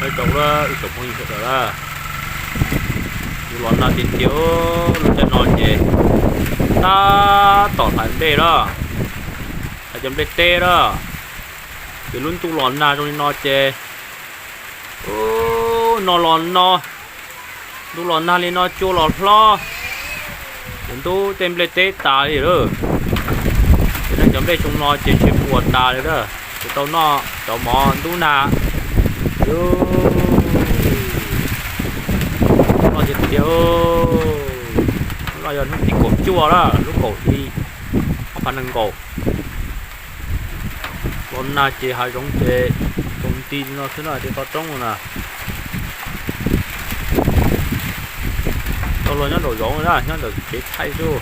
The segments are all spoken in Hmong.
Nyob zoo na ib tsoom phooj ywg sawv daws na, ntuj los nag tiag tiag, lub caij no ces tab tom hlais nplej na, hlais cov nplej teb na. Ces lub ntuj los nag zoo li no ces, no los no, ntuj los nag li no cua los hlob, ces ntub tej nplej teb tas li lawm. Ces nej cov nplej xyoo no ces ntshe puas tas li na, tsis tau noj cov mov ntub nag. Lub no tiag tiag, lub no yog hnub tim kaum cuaj na, lub kaum hli ob phav nees nkaum. Los nag ces hav zoov ces tsaus nti li no xwb na, tej toj roob no na. Tau luag nyob nraum zoov na, nyob ntawm tsev thaij xwb.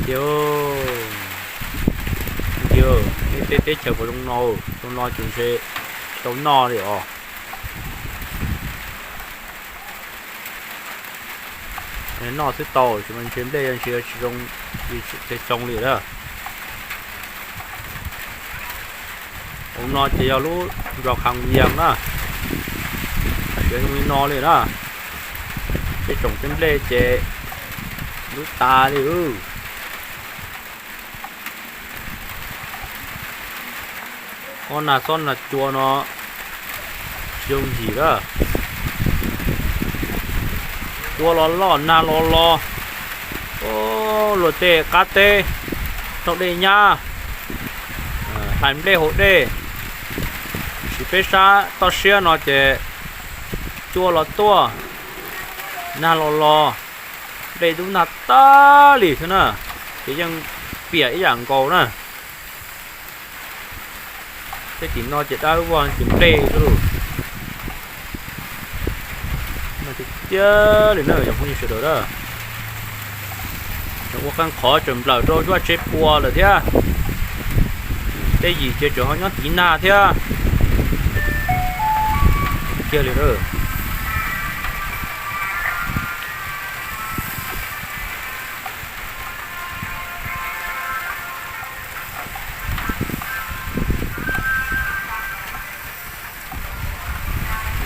Tiag, tiag, tej teb chaws puas zoo no, zoo no ces ntshe tsis tau noj li os. Noj xwb tau, tsis mas ntshe nplej ntshe tsis zoo, tsis xyoo li na. Hauv no ces yog lub nrog khas Vias na, zoo li no li na. Tej tsoom tej nplej ces ntub tas li. Ob nag xob nag cua no tsis yooj yim na. Cua los loj nag los los, luag tej qab teb raug dej nyab, hlais nplej haus dej. Tiam sis peb sab toj siab no ces cua los tuaj, nag los los, nplej dub nag tas li xwb na, ces yeej piam ib yam nkaus na. Tej tim no ces dab vog ces nplej xwb lauj. Tiag tiag li na cov phooj ywg sawv daws na. Ua qeej qhov tseem nplawm rau vaj tse pua lawm thiab. Tej yim ces tseem ho nyob tiv nag thiab. Kiag li na.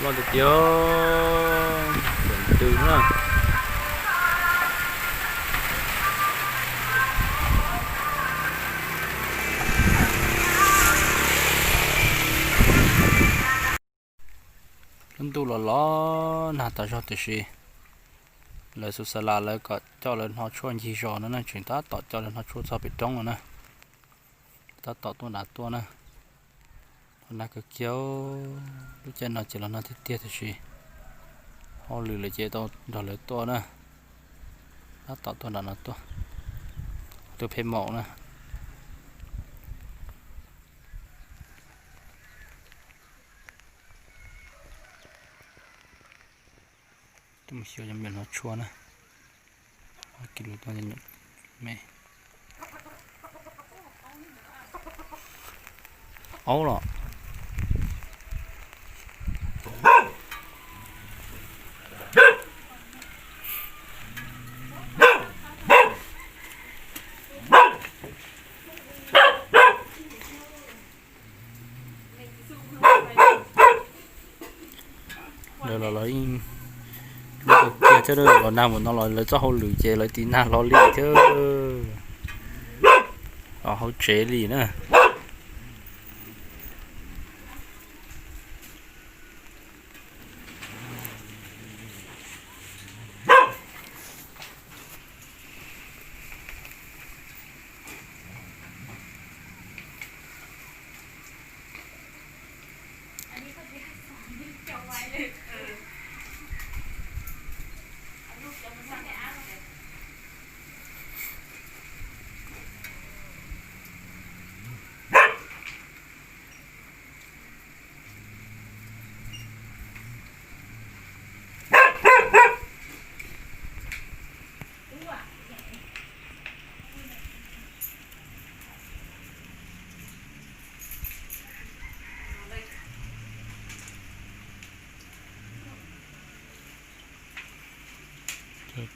Loj tiag tiag, ntws na. Lub ntuj los los nag tas zog tiam sis lawv xus xa las lawv kom coj lawv hno tshuaj ncig zos no na, tseem tab tom coj lawv hno tshuaj txog pem roob no na. Tab tom tuaj nram tuaj na. Los nag kawg kiag, lub caij no ces los nag tiag tiag tiam sis hauj lwm lawm ces tau nrog lawv tuaj na. Tab tom tuaj nram no tuaj, tuaj phem maum na. Tuaj mus xyuas cov me nyuam hno tshuaj na. Aub los. Lawv los los yeej lub kiag thiab, los nag mus no los lawv txoj hauj lwm ces lawv tiv nag hlo li thiab, los hauv tsev li na.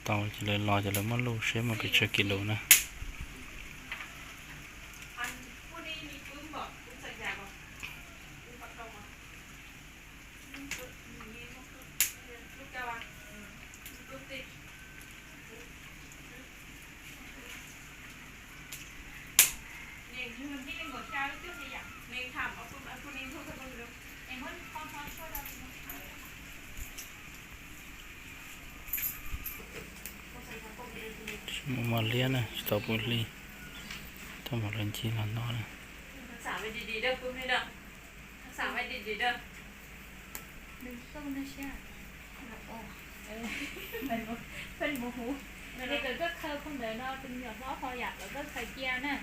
Tau ces lawv los ces lawv muab luj seb muaj pes tsawg kis lus na. Mus mos liab na, tsis tau pw hli, tau mus los ncig los no na. Peb mus hu, es kom koj khaws phau ntawv no, tus me nyuam hlob ho yam kom koj khaws cia na.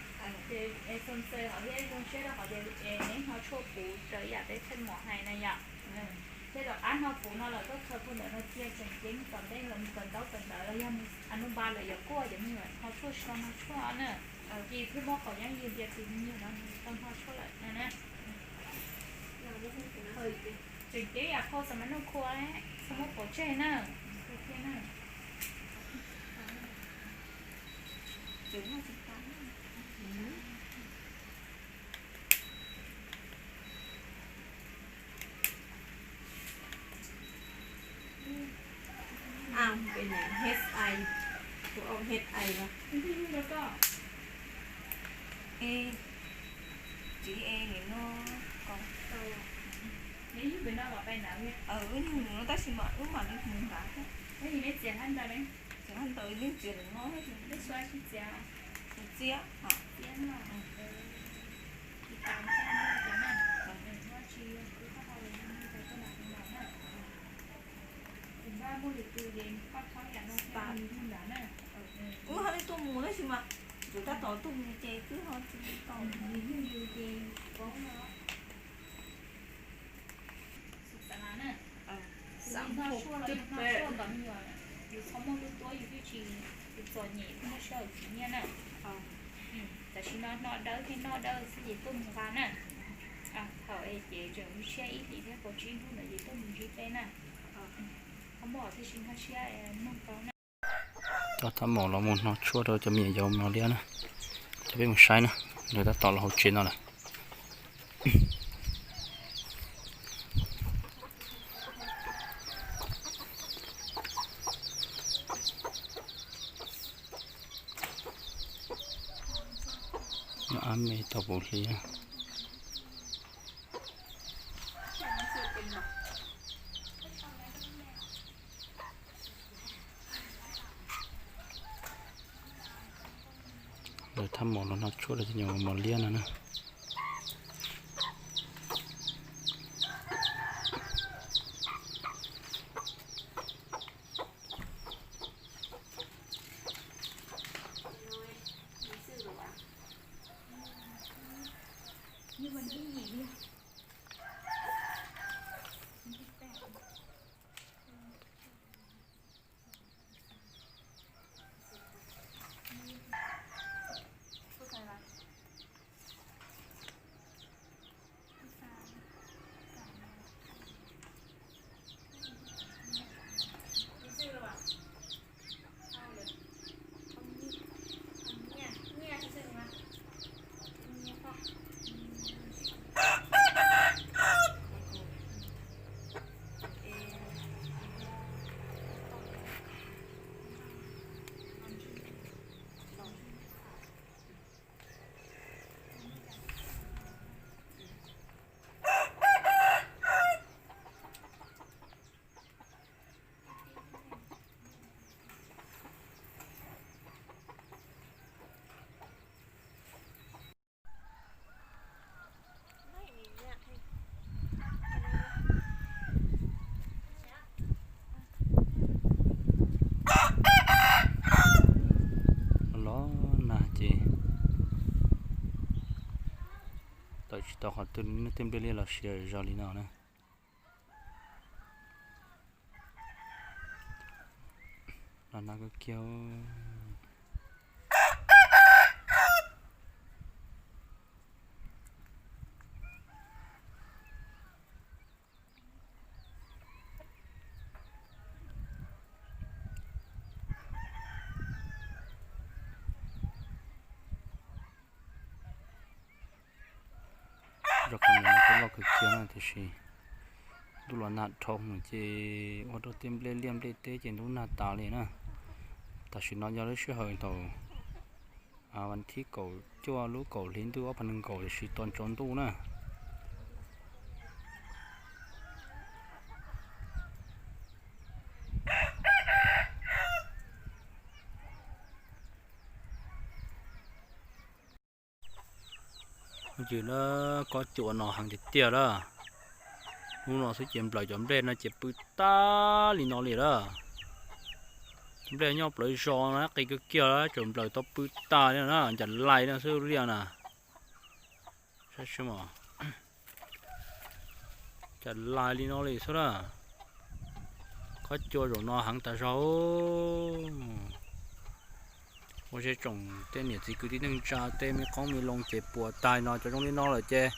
Ces es xoo xaws hov thiab zoo siab rau qhov tias es neb hnov tshuaj puv raws ib yam peb pheej mus hais na yom. Thiab tom qab no puv no lawm koj khaws phau ntawv no cia tseem ceeb, tom ntej los mus kawm ntaub kawm ntawv los yog mus a nub npa lawm yuav kuaj cov me nyuam hnov tshuaj tsis tau hnov tshuaj na. Ces thiaj muaj qhov yeeb yws tias tus me nyuam no nws tsis tau hnov tshuaj lawm no na. Tseem ceeb yam phau xam mas nuj khua, txhob muab pov tseg na. Khaws cia na. Aa, peb niam H I, kuv au H I los. E, tsis e nim no ko. Wb nyuag nus no tab sis mas wb mam li mus nrad thiab. Txiav hab ntawd, yeej txiav nws no, txiav, txiav, wb ho li tuaj mus tab sis mas tsuas tab tom tuaj mus ces twb ho tsis tau. Xav hnov tshuaj los yog hnov tshuaj kom me nyuam, yus txhob muaj lub tuab, yus twb tsis, yus txom nyem thiab muaj sij hawm tsis nyiaj na. Tam sim no hnov dawb thiab noj dawb xwb ces tuaj mus nqa na. Thaum es ces tseem tshiab ib hlis thiab kaum tsib hnub ntawd ces tuaj mus ntsib peb na. Ho muaj thiaj tsis nkag siab mloog tau na. Tab tom los mus hnov tshuaj rau cov me nyuam yaus mos liab na. Cov peb mus saib na, lawv tab tom los hauv tsev no lawm. Ab me tau puv hli. Lawv thab mos los hnov tshuaj rau cov me nyuam mos liab no na. Los nag ces tawm tsis tau qhov twg, tej nplej liaj los siav zog li no na. Los nag kawg kiag. Zos qhov no twb loj kawg kiag na tiam sis ntuj los nag dhau mus ces ua rau tej nplej liaj nplej teb ces ntub nag tas li na. Tam sim no yog lub sij hawm thaum Vas thib kaum cuaj lub kaum hli ntuj ob phav nees nkaum tiam sis tos tsaus ntuj na. Ywg na, kob cua no heev tiag tiag lawm. Hnub no xwb ces nplawm cov nplej no ces pw tag li no li lawm. Cov nplej nyob plawv zos na qis kawg kiag lawm, tseem nplawm tau pw tag li na, ncas lais no xwb liaj na. Saib seb, ncas lais li no li xwb na. Kob cua zaum no heev tas zog. Ua seb tsoom tej niam txiv kwv tij neej tsa tej me qoob me loo ces puas tag no, cov zoo li no lawm ces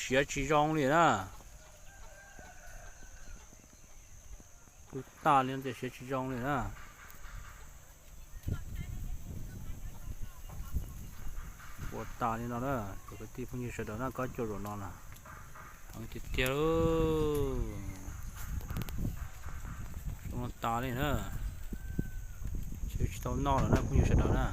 siav tsis zoo li na. Pw tag li no ces siav tsis zoo li na. Puas tag li no na, cov kwv tij phooj ywg sawv daws na, kob cua zaum no na, heev tiag tiag. Zoo no tas li na, siav tsis tau noj lawm na phooj ywg sawv daws na.